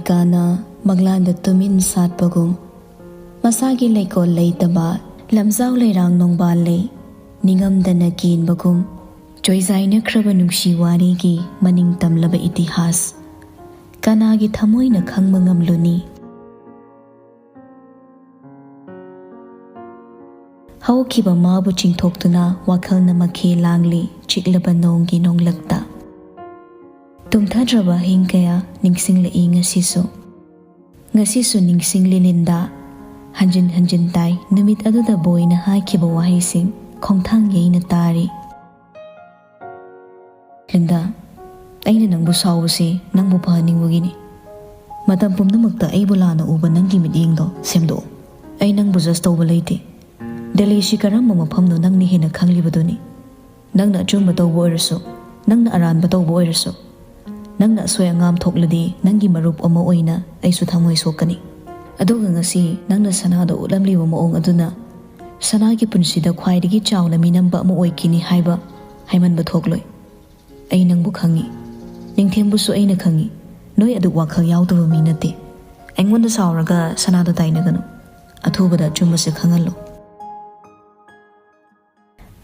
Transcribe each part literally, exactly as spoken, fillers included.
ꯀꯥꯅꯥ ꯃꯪꯂꯥꯟꯗ ꯇꯨꯃꯤꯟ ꯁꯥꯠꯄꯒꯨꯝ, ꯃꯁꯥꯒꯤ ꯂꯩꯀꯣꯜ ꯂꯩꯇꯕ ꯂꯝꯖꯥꯎ ꯂꯩꯔꯥꯡ ꯅꯣꯡꯕꯥꯜ ꯂꯩ ꯅꯤꯡꯉꯝꯗꯅ ꯀꯦꯟꯕꯒꯨꯝ, ꯆꯣꯏꯖꯥꯏꯅꯈ꯭ꯔꯕ ꯅꯨꯡꯁꯤ ꯋꯥꯔꯤꯒꯤ ꯃꯅꯤꯡ ꯇꯝꯂꯕ ꯏꯇꯤꯍꯥꯁ ꯀꯅꯥꯒꯤ ꯊꯃꯣꯏꯅ ꯈꯪꯕ ꯉꯝꯂꯨꯅꯤ? ꯍꯧꯈꯤꯕ ꯃꯥꯕꯨ ꯆꯤꯡꯊꯣꯛꯇꯨꯅ ꯋꯥꯈꯜꯅ ꯃꯈꯦ ꯂꯥꯡꯂꯤ ꯆꯤꯛꯂꯕ ꯅꯣꯡꯒꯤ ꯅꯣꯡꯂꯛꯇ꯫ ꯇꯨꯝꯊꯗ꯭ꯔꯕ ꯑꯍꯤꯡ ꯀꯌꯥ ꯅꯤꯡꯁꯤꯡꯂꯛꯏ ꯉꯁꯤꯁꯨ꯫ ꯉꯁꯤꯁꯨ ꯅꯤꯡꯁꯤꯡꯂꯤ ꯂꯤꯟꯗꯥ꯫ ꯍꯟꯖꯤꯟ ꯍꯟꯖꯤꯟ ꯇꯥꯏ ꯅꯨꯃꯤꯠ ꯑꯗꯨꯗ ꯕꯣꯏꯅ ꯍꯥꯏꯈꯤꯕ ꯋꯥꯍꯩꯁꯤꯡ ꯈꯣꯡꯊꯥꯡ ꯌꯩꯅ ꯇꯥꯔꯤ꯫ ꯂꯤꯟꯗꯥ, ꯑꯩꯅ ꯅꯪꯕꯨ ꯁꯥꯎꯕꯁꯤ ꯅꯪꯕꯨ ꯐꯍꯟꯅꯤꯡꯕꯒꯤꯅꯤ꯫ ꯃꯇꯝ ꯄꯨꯝꯅꯃꯛꯇ ꯑꯩꯕꯨ ꯂꯥꯟꯅ ꯎꯕ ꯅꯪꯒꯤ ꯃꯤꯠꯌꯦꯡꯗꯣ ꯁꯦꯝꯗꯣꯛꯎ꯫ ꯑꯩ ꯅꯪꯕꯨ ꯖꯁ ꯇꯧꯕ ꯂꯩꯇꯦ꯫ ꯗꯦꯜꯂꯤꯁꯤ ꯀꯔꯝꯕ ꯃꯐꯝꯅꯣ ꯅꯪꯅ ꯍꯦꯟꯅ ꯈꯪꯂꯤꯕꯗꯨꯅꯤ꯫ ꯅꯪꯅ ꯑꯆꯨꯝꯕ ꯇꯧꯕ ꯑꯣꯏꯔꯁꯨ, ꯅꯪꯅ ꯑꯔꯥꯟꯕ ꯇꯧꯕ ꯑꯣꯏꯔꯁꯨ, ꯅꯪꯅ ꯑꯁꯣꯏ ꯑꯉꯥꯝ ꯊꯣꯛꯂꯗꯤ ꯅꯪꯒꯤ ꯃꯔꯨꯞ ꯑꯃ ꯑꯣꯏꯅ ꯑꯩꯁꯨ ꯊꯃꯣꯏ ꯁꯣꯛꯀꯅꯤ꯫ ꯑꯗꯨꯒ ꯉꯁꯤ ꯅꯪꯅ ꯁꯅꯥꯗ ꯎꯠꯂꯝꯂꯤꯕ ꯃꯑꯣꯡ ꯑꯗꯨꯅ ꯁꯅꯥꯒꯤ ꯄꯨꯟꯁꯤꯗ ꯈ꯭ꯋꯥꯏꯗꯒꯤ ꯆꯥꯎꯅ ꯃꯤꯅꯝꯕ ꯑꯃ ꯑꯣꯏꯈꯤꯅꯤ ꯍꯥꯏꯕ ꯍꯥꯏꯃꯟꯕ ꯊꯣꯛꯂꯣꯏ꯫ ꯑꯩ ꯅꯪꯕꯨ ꯈꯪꯏ꯫ ꯅꯤꯡꯊꯦꯝꯕꯨꯁꯨ ꯑꯩꯅ ꯈꯪꯏ꯫ ꯅꯣꯏ ꯑꯗꯨꯛ ꯋꯥꯈꯜ ꯌꯥꯎꯗꯕ ꯃꯤ ꯅꯠꯇꯦ꯫ ꯑꯩꯉꯣꯟꯗ ꯁꯥꯎꯔꯒ ꯁꯅꯥꯗ ꯇꯥꯏꯅꯒꯅꯨ꯫ ꯑꯊꯨꯕꯗ ꯑꯆꯨꯝꯕꯁꯦ ꯈꯪꯍꯜꯂꯨ꯫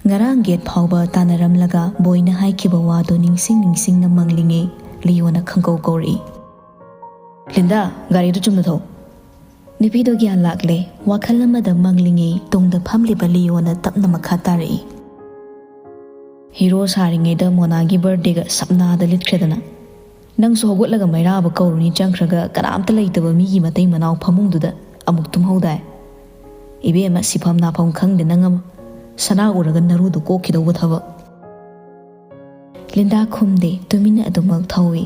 ꯉꯔꯥꯡ ꯒꯦꯠ ꯐꯥꯎꯕ ꯇꯥꯟꯅꯔꯝꯂꯒ ꯕꯣꯏꯅ ꯍꯥꯏꯈꯤꯕ ꯋꯥꯗꯨ ꯅꯤꯡꯁꯤꯡ ꯅꯤꯡꯁꯤꯡꯅ ꯃꯪꯂꯤꯉꯩ ꯂꯤꯌꯣꯅ ꯈꯪꯀꯧ ꯀꯧꯔꯛꯏ꯫ "ꯂꯤꯟꯗꯥ, ꯒꯥꯔꯤꯗꯨ ꯆꯨꯝꯅ ꯊꯧ꯫" ꯅꯨꯄꯤꯗꯣ ꯒ꯭ꯌꯥꯟ ꯂꯥꯛꯂꯦ꯫ ꯋꯥꯈꯜ ꯑꯃꯗ ꯃꯪꯂꯤꯉꯩ ꯇꯨꯡꯗ ꯐꯝꯂꯤꯕ ꯂꯤꯌꯣꯅ ꯇꯞꯅ ꯃꯈꯥ ꯇꯥꯔꯛꯏ꯫ "ꯍꯤꯔꯣ ꯁꯥꯔꯤꯉꯩꯗ ꯃꯣꯅꯥꯒꯤ ꯕꯥꯔꯗꯦꯒ ꯁꯞꯅꯥꯗ ꯂꯤꯠꯈ꯭ꯔꯦꯗꯅ꯫ ꯅꯪꯁꯨ ꯍꯧꯒꯠꯂꯒ ꯃꯩꯔꯥꯕ ꯀꯧꯔꯨꯅꯤ ꯆꯪꯈ꯭ꯔꯒ ꯀꯅꯥꯝꯇ ꯂꯩꯇꯕ ꯃꯤꯒꯤ ꯃꯇꯩ ꯃꯅꯥꯎ ꯐꯃꯨꯡꯗꯨꯗ ꯑꯃꯨꯛ ꯇꯨꯝꯍꯧꯗꯥꯏ? ꯏꯕꯦꯝꯃ, ꯁꯤꯐꯝ ꯅꯥꯐꯝ ꯈꯪꯗꯦ ꯅꯪ ꯑꯃ꯫ ꯁꯅꯥ ꯎꯔꯒ ꯅꯔꯨꯗꯨ ꯀꯣꯛꯈꯤꯗꯧꯕ ꯊꯕꯛ꯫" ꯂꯤꯟꯗꯥ ꯈꯨꯝꯗꯦ, ꯇꯨꯃꯤꯟꯅ ꯑꯗꯨꯃꯛ ꯊꯧꯏ꯫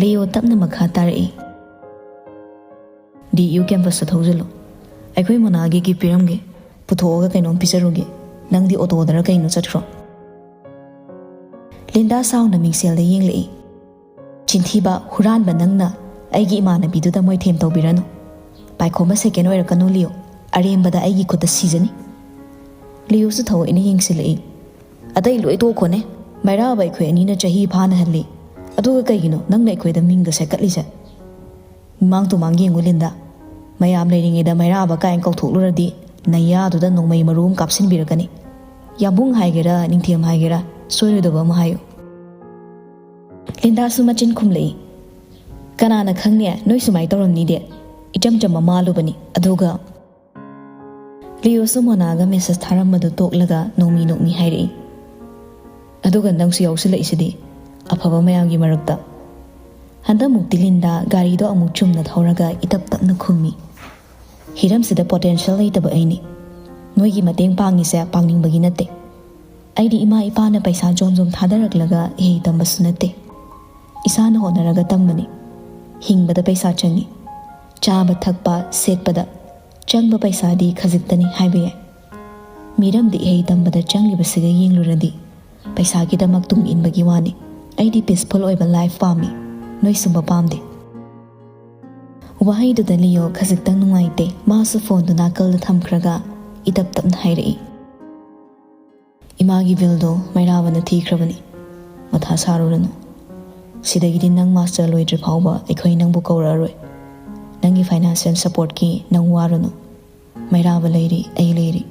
ꯂꯤꯌꯣ ꯇꯞꯅ ꯃꯈꯥ ꯇꯥꯔꯛꯏ꯫ "ꯗꯤ ꯌꯨ ꯀꯦꯝꯄꯁꯇ ꯊꯧꯖꯤꯜꯂꯨ꯫ ꯑꯩꯈꯣꯏ ꯃꯣꯅꯥꯒꯤ ꯒꯤꯐ ꯄꯤꯔꯝꯒꯦ꯫ ꯄꯨꯊꯣꯛꯑꯒ ꯀꯩꯅꯣꯝ ꯄꯤꯖꯔꯨꯒꯦ꯫ ꯅꯪꯗꯤ ꯑꯣꯇꯣꯗꯔ ꯀꯩꯅꯣ ꯆꯠꯈ꯭ꯔꯣ꯫" ꯂꯤꯟꯗꯥ ꯁꯥꯎꯅ ꯃꯤꯡꯁꯦꯜꯗ ꯌꯦꯡꯂꯛꯏ꯫ "ꯆꯤꯟꯊꯤꯕ, ꯍꯨꯔꯥꯟꯕ ꯅꯪꯅ ꯑꯩꯒꯤ ꯏꯃꯥꯟꯅꯕꯤꯗꯨꯗ ꯃꯣꯏꯊꯦꯝ ꯇꯧꯕꯤꯔꯅꯨ꯫ ꯄꯥꯏꯈꯣꯝꯕ ꯁꯦꯀꯦꯟ ꯑꯣꯏꯔꯛꯀꯅꯨ ꯂꯤꯌꯣ꯫ ꯑꯔꯦꯝꯕꯗ ꯑꯩꯒꯤ ꯈꯨꯠꯇ ꯁꯤꯖꯅꯤ꯫" ꯂꯤꯌꯣꯁꯨ ꯊꯑꯣꯏꯅ ꯌꯦꯡꯁꯤꯜꯂꯛꯏ꯫ "ꯑꯇꯩ ꯂꯣꯏ ꯇꯣꯛꯈꯣꯅꯦ꯫ ꯃꯩꯔꯥꯕ ꯑꯩꯈꯣꯏ ꯑꯅꯤꯅ ꯆꯍꯤ ꯐꯥꯅ ꯍꯜꯂꯤ꯫ ꯑꯗꯨꯒ ꯀꯩꯒꯤꯅꯣ ꯅꯪꯅ ꯑꯩꯈꯣꯏꯗ ꯃꯤꯡꯒ ꯁꯦꯠꯀꯠꯂꯤꯁꯦ?" ꯃꯤꯃꯥꯡ ꯇꯨꯃꯥꯡ ꯌꯦꯡꯉꯨ ꯂꯤꯟꯗꯥ, ꯃꯌꯥꯝ ꯂꯩꯔꯤꯉꯩꯗ ꯃꯩꯔꯥꯕ ꯀꯥꯏꯅ ꯀꯧꯊꯣꯛꯂꯨꯔꯗꯤ ꯅꯌꯥꯗꯨꯗ ꯅꯣꯡꯃꯩ ꯃꯔꯨ ꯑꯃ ꯀꯥꯞꯁꯤꯟꯕꯤꯔꯛꯀꯅꯤ꯫ ꯌꯥꯝꯕꯨꯡ ꯍꯥꯏꯒꯦꯔꯥ ꯅꯤꯡꯊꯦꯝ ꯍꯥꯏꯒꯦꯔꯥ, ꯁꯣꯏꯔꯣꯏꯗꯕ ꯑꯃ ꯍꯥꯏꯌꯨ꯫ ꯂꯤꯟꯗꯥꯁꯨ ꯃꯆꯤꯟ ꯈꯨꯝꯂꯛꯏ꯫ ꯀꯅꯥꯅ ꯈꯪꯅꯤ, ꯅꯣꯏ ꯁꯨꯃꯥꯏꯅ ꯇꯧꯔꯝꯅꯤꯗꯤ꯫ ꯏꯆꯝ ꯆꯝꯕ ꯃꯥꯜꯂꯨꯕꯅꯤ꯫ ꯑꯗꯨꯒ ꯂꯤꯌꯣꯁꯨ ꯃꯣꯅꯥꯒ ꯃꯦꯁꯦꯖ ꯊꯥꯔꯝꯕꯗꯨ ꯇꯣꯛꯂꯒ ꯅꯣꯡꯃꯤ ꯅꯣꯡꯃꯤ ꯍꯥꯏꯔꯛꯏ꯫ ꯑꯗꯨꯒ ꯅꯪꯁꯨ ꯌꯥꯎꯁꯤꯜꯂꯛꯏꯁꯤꯗꯤ ꯑꯐꯕ ꯃꯌꯥꯝꯒꯤ ꯃꯔꯛꯇ꯫ ꯍꯟꯗꯛꯃꯨꯛꯇꯤ ꯂꯤꯟꯗꯥ ꯒꯥꯔꯤꯗꯣ ꯑꯃꯨꯛ ꯆꯨꯝꯅ ꯊꯧꯔꯒ ꯏꯇꯞ ꯇꯞꯅ ꯈꯨꯝꯃꯤ꯫ ꯍꯤꯔꯝꯁꯤꯗ ꯄꯣꯇꯦꯟꯁꯤꯌꯦꯜ ꯂꯩꯇꯕ ꯑꯩꯅꯤ꯫ ꯅꯣꯏꯒꯤ ꯃꯇꯦꯡ ꯄꯥꯡꯉꯤꯁꯦ ꯄꯥꯡꯅꯤꯡꯕꯒꯤ ꯅꯠꯇꯦ꯫ ꯑꯩꯗꯤ ꯏꯃꯥ ꯏꯄꯥꯅ ꯄꯩꯁꯥ ꯖꯣꯝ ꯖꯣꯝ ꯊꯥꯗꯔꯛꯂꯒ ꯏꯍꯩ ꯇꯝꯕꯁꯨ ꯅꯠꯇꯦ꯫ ꯏꯁꯥꯅ ꯍꯣꯠꯅꯔꯒ ꯇꯝꯕꯅꯤ꯫ ꯍꯤꯡꯕꯗ ꯄꯩꯁꯥ ꯆꯪꯉꯤ꯫ ꯆꯥꯕ ꯊꯛꯄ ꯁꯦꯠꯄꯗ ꯆꯪꯕ ꯄꯩꯁꯥꯗꯤ ꯈꯖꯤꯛꯇꯅꯤ ꯍꯥꯏꯕ ꯌꯥꯏ꯫ ꯃꯤꯔꯝꯗ ꯏꯍꯩ ꯇꯝꯕꯗ ꯆꯪꯂꯤꯕꯁꯤꯒ ꯌꯦꯡꯂꯨꯔꯗꯤ ꯄꯩꯁꯥꯒꯤꯗꯃꯛ ꯇꯨꯡ ꯏꯟꯕꯒꯤ ꯋꯥꯅꯤ꯫ ꯑꯩꯗꯤ ꯄꯤꯁꯐꯨꯜ ꯑꯣꯏꯕ ꯂꯥꯏꯐ ꯄꯥꯝꯃꯤ, ꯅꯣꯏ ꯁꯨꯝꯕ ꯄꯥꯝꯗꯦ꯫ ꯋꯥꯍꯩꯗꯨꯗ ꯂꯤꯌꯣ ꯈꯖꯤꯛꯇꯪ ꯅꯨꯡꯉꯥꯏꯇꯦ꯫ ꯃꯥꯁꯨ ꯐꯣꯟꯗꯨ ꯅꯥꯀꯜꯗ ꯊꯝꯈ꯭ꯔꯒ ꯏꯇꯞ ꯇꯞꯅ ꯍꯥꯏꯔꯛꯏ, ꯏꯃꯥꯒꯤ ꯕꯤꯜꯗꯣ ꯃꯩꯔꯥꯕꯅ ꯊꯤꯈ꯭ꯔꯕꯅꯤ꯫ ꯃꯊꯥ ꯁꯥꯔꯨꯔꯅꯨ꯫ ꯁꯤꯗꯒꯤꯗꯤ ꯅꯪ ꯃꯥꯁꯇꯔ ꯂꯣꯏꯗ꯭ꯔꯤ ꯐꯥꯎꯕ ꯑꯩꯈꯣꯏ ꯅꯪꯕꯨ ꯀꯧꯔꯛꯑꯔꯣꯏ꯫ ꯅꯪꯒꯤ ꯐꯥꯏꯅꯥꯟꯁꯤꯌꯦꯜ ꯁꯄꯣꯔꯠꯀꯤ ꯅꯪ ꯋꯥꯔꯨꯅꯨ꯫ ꯃꯩꯔꯥꯕ ꯂꯩꯔꯤ, ꯑꯩ ꯂꯩꯔꯤ꯫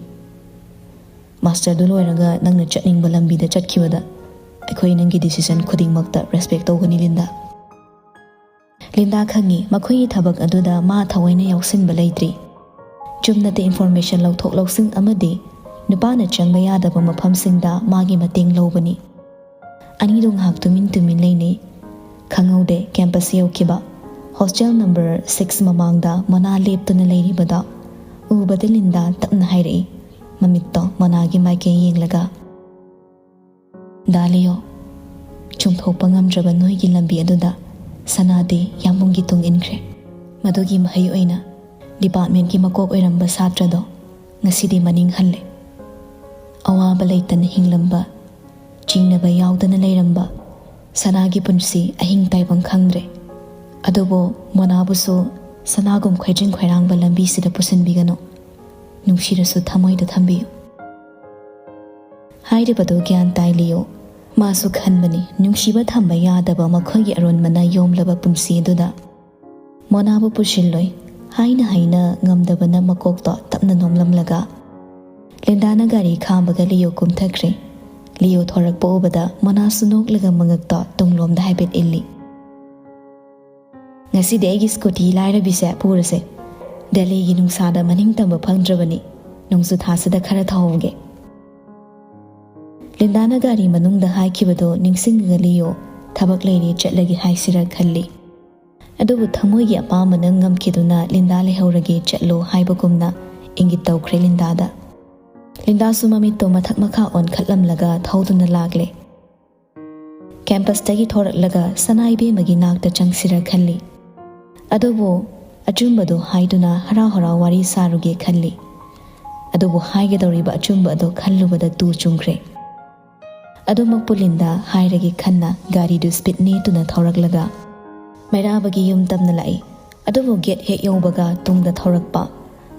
ꯃꯥꯁꯇꯔꯗꯨ ꯂꯣꯏꯔꯒ ꯅꯪꯅ ꯆꯠꯅꯤꯡꯕ ꯂꯝꯕꯤꯗ ꯆꯠꯈꯤꯕꯗ ꯑꯩꯈꯣꯏ ꯅꯪꯒꯤ ꯗꯤꯁꯤꯖꯟ ꯈꯨꯗꯤꯡꯃꯛꯇ ꯔꯦꯁꯄꯦꯛ ꯇꯧꯒꯅꯤ, ꯂꯤꯟꯗꯥ꯫ ꯂꯤꯟꯗꯥ ꯈꯪꯉꯤ, ꯃꯈꯣꯏꯒꯤ ꯊꯕꯛ ꯑꯗꯨꯗ ꯃꯥ ꯊꯑꯣꯏꯅ ꯌꯥꯎꯁꯤꯟꯕ ꯂꯩꯇ꯭ꯔꯤ꯫ ꯆꯨꯝꯅꯇ ꯏꯟꯐꯣꯔꯃꯦꯁꯟ ꯂꯧꯊꯣꯛ ꯂꯧꯁꯤꯟ ꯑꯃꯗꯤ ꯅꯨꯄꯥꯅ ꯆꯪꯕ ꯌꯥꯗꯕ ꯃꯐꯝꯁꯤꯡꯗ ꯃꯥꯒꯤ ꯃꯇꯦꯡ ꯂꯧꯕꯅꯤ꯫ ꯑꯅꯤꯗꯣ ꯉꯥꯏꯍꯥꯛ ꯇꯨꯃꯤꯟ ꯇꯨꯃꯤꯟ ꯂꯩꯅꯩ꯫ ꯈꯪꯍꯧꯗꯦ ꯀꯦꯝꯄꯁ ꯌꯧꯈꯤꯕ꯫ ꯍꯣꯁꯇꯦꯜ ꯅꯝꯕꯔ ꯁꯤꯛꯁ ꯃꯃꯥꯡꯗ ꯃꯣꯅꯥ ꯂꯦꯞꯇꯨꯅ ꯂꯩꯔꯤꯕꯗ ꯎꯕꯗ ꯂꯤꯟꯗꯥ ꯇꯞꯅ ꯍꯥꯏꯔꯛꯏ, ꯃꯃꯤꯠꯇꯣ ꯃꯣꯅꯥꯒꯤ ꯃꯥꯏꯀꯩ ꯌꯦꯡꯂꯒ꯫ ꯗꯥ ꯂꯤꯌꯣ, ꯆꯨꯝꯊꯣꯛꯄ ꯉꯝꯗ꯭ꯔꯕ ꯅꯣꯏꯒꯤ ꯂꯝꯕꯤ ꯑꯗꯨꯗ ꯁꯅꯥꯗꯤ ꯌꯥꯝꯕꯨꯡꯒꯤ ꯇꯨꯡ ꯏꯟꯈ꯭ꯔꯦ꯫ ꯃꯗꯨꯒꯤ ꯃꯍꯩ ꯑꯣꯏꯅ ꯗꯤꯄꯥꯔꯠꯃꯦꯟꯒꯤ ꯃꯀꯣꯛ ꯑꯣꯏꯔꯝꯕ ꯁꯥꯇ꯭ꯔꯗꯣ ꯉꯁꯤꯗꯤ ꯃꯅꯤꯡ ꯍꯜꯂꯦ꯫ ꯑꯋꯥꯕ ꯂꯩꯇꯅ ꯍꯤꯡꯂꯝꯕ, ꯆꯤꯡꯅꯕ ꯌꯥꯎꯗꯅ ꯂꯩꯔꯝꯕ ꯁꯅꯥꯒꯤ ꯄꯨꯟꯁꯤ ꯑꯍꯤꯡ ꯇꯥꯏꯕꯪ ꯈꯪꯗ꯭ꯔꯦ꯫ ꯑꯗꯨꯕꯨ ꯃꯣꯅꯥꯕꯨꯁꯨ ꯁꯅꯥꯒꯨꯝ ꯈꯣꯏꯖꯤꯟ ꯈꯣꯏꯔꯥꯡꯕ ꯂꯝꯕꯤꯁꯤꯗ ꯄꯨꯁꯤꯟꯕꯤꯒꯅꯨ꯫ ꯅꯨꯡꯁꯤꯔꯁꯨ ꯊꯃꯣꯏꯗ ꯊꯝꯕꯤꯌꯨ꯫ ꯍꯥꯏꯔꯤꯕꯗꯨ ꯒ꯭ꯌꯥꯟ ꯇꯥꯏ ꯂꯤꯌꯣ꯫ ꯃꯥꯁꯨ ꯈꯟꯕꯅꯤ, ꯅꯨꯡꯁꯤꯕ ꯊꯝꯕ ꯌꯥꯗꯕ ꯃꯈꯣꯏꯒꯤ ꯑꯔꯣꯟꯕꯅ ꯌꯣꯝꯂꯕ ꯄꯨꯟꯁꯤ ꯑꯗꯨꯗ꯫ ꯃꯣꯅꯥꯕꯨ ꯄꯨꯁꯤꯜꯂꯣꯏ ꯍꯥꯏꯅ ꯍꯥꯏꯅ ꯉꯝꯗꯕꯅ ꯃꯀꯣꯛꯇꯣ ꯇꯞꯅ ꯅꯣꯝꯂꯝꯂꯒ ꯂꯤꯟꯗꯥꯅ ꯒꯥꯔꯤ ꯈꯥꯝꯕꯒ ꯂꯤꯌꯣ ꯀꯨꯝꯊꯈ꯭ꯔꯦ꯫ ꯂꯤꯌꯣ ꯊꯣꯔꯛꯄ ꯎꯕꯗ ꯃꯣꯅꯥꯁꯨ ꯅꯣꯛꯂꯒ ꯃꯉꯛꯇꯣ ꯇꯨꯡꯂꯣꯝꯗ ꯍꯥꯏꯐꯦꯠ ꯏꯜꯂꯤ꯫ "ꯉꯁꯤꯗꯤ ꯑꯩꯒꯤ ꯁ꯭ꯀꯨꯇꯤ ꯂꯥꯏꯔꯕꯤꯁꯦ ꯄꯨꯔꯁꯦ꯫ ꯗꯦꯜꯂꯤꯒꯤ ꯅꯨꯡꯁꯥꯗ ꯃꯅꯤꯡ ꯇꯝꯕ ꯐꯪꯗ꯭ꯔꯕꯅꯤ꯫ ꯅꯣꯡꯖꯨ ꯊꯥꯁꯤꯗ ꯈꯔ ꯊꯧꯍꯧꯒꯦ꯫" ꯂꯤꯟꯗꯥꯅ ꯒꯥꯔꯤ ꯃꯅꯨꯡꯗ ꯍꯥꯏꯈꯤꯕꯗꯣ ꯅꯤꯡꯁꯤꯡꯉꯒ ꯂꯤꯌꯣ ꯊꯕꯛ ꯂꯩꯔꯦ ꯆꯠꯂꯒꯦ ꯍꯥꯏꯁꯤꯔ ꯈꯜꯂꯤ꯫ ꯑꯗꯨꯕꯨ ꯊꯃꯣꯏꯒꯤ ꯑꯄꯥꯝꯕꯅ ꯉꯝꯈꯤꯗꯨꯅ ꯂꯤꯟꯗꯥ ꯂꯩꯍꯧꯔꯒꯦ ꯆꯠꯂꯣ ꯍꯥꯏꯕꯒꯨꯝꯅ ꯏꯪꯒꯤꯠ ꯇꯧꯈ꯭ꯔꯦ ꯂꯤꯟꯗꯥꯗ꯫ ꯂꯤꯟꯗꯥꯁꯨ ꯃꯃꯤꯠꯇꯣ ꯃꯊꯛ ꯃꯈꯥ ꯑꯣꯟꯈꯠꯂꯝꯂꯒ ꯊꯧꯗꯨꯅ ꯂꯥꯛꯂꯦ꯫ ꯀꯦꯝꯄꯁꯇꯒꯤ ꯊꯣꯔꯛꯂꯒ ꯁꯅꯥ ꯏꯕꯦꯝꯃꯒꯤ ꯅꯥꯛꯇ ꯆꯪꯁꯤꯔ ꯈꯜꯂꯤ꯫ ꯑꯗꯨꯕꯨ ꯑꯆꯨꯝꯕꯗꯨ ꯍꯥꯏꯗꯨꯅ ꯍꯔꯥꯎ ꯍꯔꯥꯎ ꯋꯥꯔꯤ ꯁꯥꯔꯨꯒꯦ ꯈꯜꯂꯤ꯫ ꯑꯗꯨꯕꯨ ꯍꯥꯏꯒꯗꯧꯔꯤꯕ ꯑꯆꯨꯝꯕ ꯑꯗꯨ ꯈꯜꯂꯨꯕꯗ ꯇꯨ ꯆꯨꯡꯈ꯭ꯔꯦ꯫ ꯑꯗꯨꯃꯛꯄꯨ ꯂꯤꯟꯗꯥ ꯍꯥꯏꯔꯒꯦ ꯈꯟꯅ ꯒꯥꯔꯤꯗꯨ ꯁ꯭ꯄꯤꯠ ꯅꯦꯠꯇꯨꯅ ꯊꯧꯔꯛꯂꯒ ꯃꯩꯔꯥꯕꯒꯤ ꯌꯨꯝ ꯇꯝꯅ ꯂꯥꯛꯏ꯫ ꯑꯗꯨꯕꯨ ꯒꯦꯠ ꯍꯦꯛ ꯌꯧꯕꯒ ꯇꯨꯡꯗ ꯊꯧꯔꯛꯄ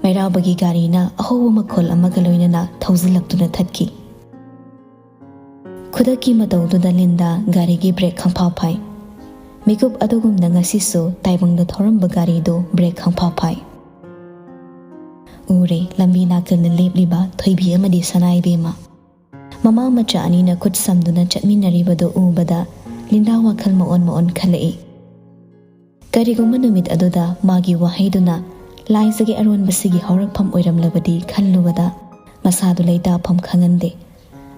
ꯃꯩꯔꯥꯕꯒꯤ ꯒꯥꯔꯤꯅ ꯑꯍꯧꯕ ꯃꯈꯣꯜ ꯑꯃꯒ ꯂꯣꯏꯅꯅ ꯊꯧꯖꯤꯜꯂꯛꯇꯨꯅ ꯊꯠꯈꯤ꯫ ꯈꯨꯗꯛꯀꯤ ꯃꯇꯧꯗꯨꯗ ꯂꯤꯟꯗꯥ ꯒꯥꯔꯤꯒꯤ ꯕ꯭ꯔꯦꯛ ꯈꯪꯐꯥ ꯐꯥꯏ꯫ ꯃꯤꯀꯨꯞ ꯑꯗꯨꯒꯨꯝꯅ ꯉꯁꯤꯁꯨ ꯇꯥꯏꯕꯪꯗ ꯊꯧꯔꯝꯕ ꯒꯥꯔꯤꯗꯨ ꯕ꯭ꯔꯦꯛ ꯈꯪꯐꯥ ꯐꯥꯏ꯫ ꯎꯔꯦ ꯂꯝꯕꯤ ꯅꯥꯀꯜꯗ ꯂꯦꯞꯂꯤꯕ ꯊꯣꯏꯕꯤ ꯑꯃꯗꯤ ꯁꯅꯥ ꯏꯕꯦꯝꯃ꯫ ꯃꯃꯥ ꯃꯆꯥ ꯑꯅꯤꯅ ꯈꯨꯠ ꯁꯝꯗꯨꯅ ꯆꯠꯃꯤꯟꯅꯔꯤꯕꯗꯨ ꯎꯕꯗ ꯂꯤꯟꯗꯥ ꯋꯥꯈꯜ ꯃꯑꯣꯟ ꯃꯑꯣꯟ ꯈꯜꯂꯛꯏ꯫ ꯀꯔꯤꯒꯨꯝꯕ ꯅꯨꯃꯤꯠ ꯑꯗꯨꯗ ꯃꯥꯒꯤ ꯋꯥꯍꯩꯗꯨꯅ ꯂꯥꯏꯖꯒꯤ ꯑꯔꯣꯟꯕꯁꯤꯒꯤ ꯍꯧꯔꯛꯐꯝ ꯑꯣꯏꯔꯝꯂꯕꯗꯤ ꯈꯜꯂꯨꯕꯗ ꯃꯁꯥꯗꯨ ꯂꯩꯇꯥꯐꯝ ꯈꯪꯍꯟꯗꯦ꯫